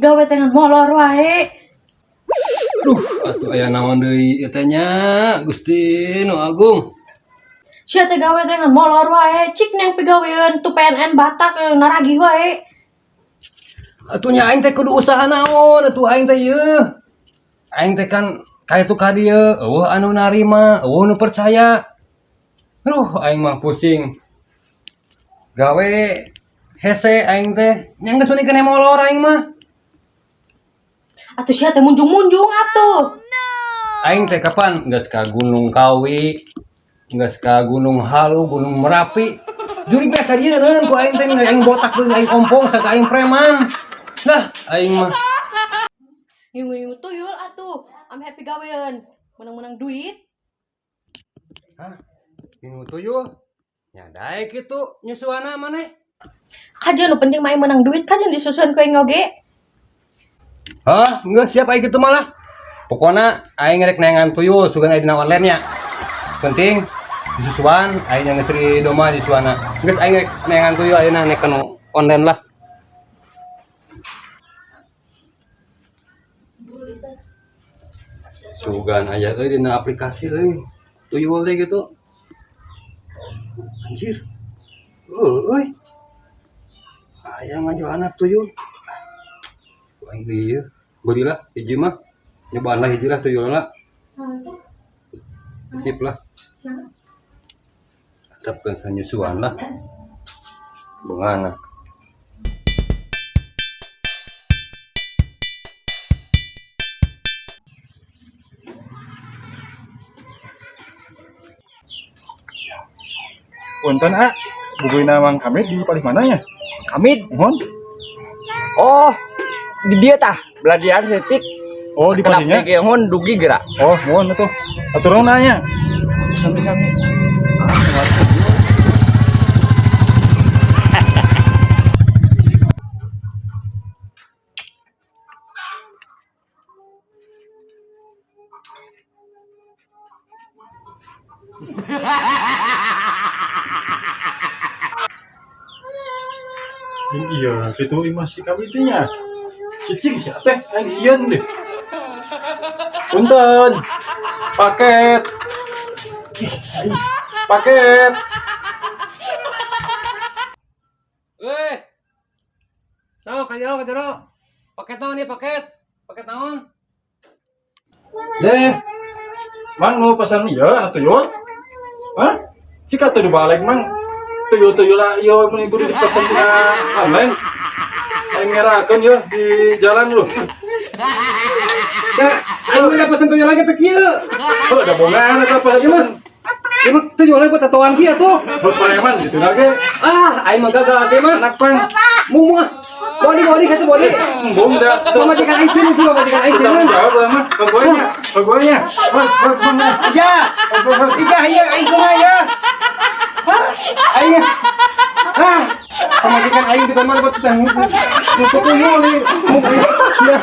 Gawe teh ngan molor wae. Duh, atuh aya naon deui ieu teh nya, Gusti Nu Agung. Sia teh gawe teh ngan molor wae. Cik neng pigawean tu PNN Batak naragih wae. Atuh nya aing teh kudu usaha naon atuh aing teh ieu. Aing teh kan ka itu ka dieu, euweuh anu narima, euweuh nu percaya. Aduh, aing mah pusing. Gawe hese aing teh, nya geus mending keneh molor aing mah. Atuh sia teh munjung-munjung atuh. Aing teh kapan geus ka Gunung Kawi, geus ka Gunung Halu, Gunung Merapi. Jurig biasa dieureun ku aing teh aing botak deui, aing ompong saka aing preman. Nah, aing mah Ngingu-ngingu tuyul atuh. Ameh pigawean menang-menang duit. Hah? Ngingu tuyul? Nya daek kitu nyusuana maneh. Kajian nu penting mah aing menang duit, kajian disusun ku aing oge. Hah? Enggak siap aing kitu malah. Pokona aing rek neangan tuyul sugan aya dina online nya. Penting disusuan aing yang geus doma disusuana. Geus aing rek neangan tuyul ayeuna nek kanu online lah. Sugan aya euy dina aplikasi euy. Tuyul teh gitu. Anjir. Euy. Aya ngajualan tuyul. Aing ieu. Beulilah hiji mah. Nyobaan lah hiji lah tuyulna. Sip lah. Tetep sanyusuan lah. Bungana. Punten ah, bubuina Mang Kamit di palih mana ya? Kamit. Mohon. Oh, di dia tah, beladian setik. Oh, di Kenapa palihnya? ge mohon dugi gerak. Oh, mohon atuh. Atuh urang nanya. Sami-sami. Iya, itu imah si kami teh nya. Cicing sih teh, aing sieun deh. Punten. Paket. Ih, aing. Paket. Eh. Sok ka jero ka jero. Paket naon ieu paket? Paket naon? Deh, Mang nu pesan ieu anu tuyul? Hah? Cik atuh dibalik mang. Tuyul-tuyul lah ieu mun kudu dipesan tina online. Aing ngerakeun yeuh di jalan lu. Ya, aing udah pesen tuyul lagi teh kieu. Oh, ada bongan eta pesan. Ieu mah. Ieu mah tuyul lagi buat tatoan kieu tuh. Buat preman gitu lagi. Ah, aing mah gagal ge mah. Anak pang. Mung ah. Body body kata body. Embung dah. Pamajikan aing sieun, pamajikan aing Tanggung sieun. jawab lah mah. Kagonya, kagonya. Mas, mas, mas. Aja. Ika ieu aing kumaha ya? Hah? Aing. Hah? Pamajikan aing di kamar buat teh. Nutup tuyul nih. Ya.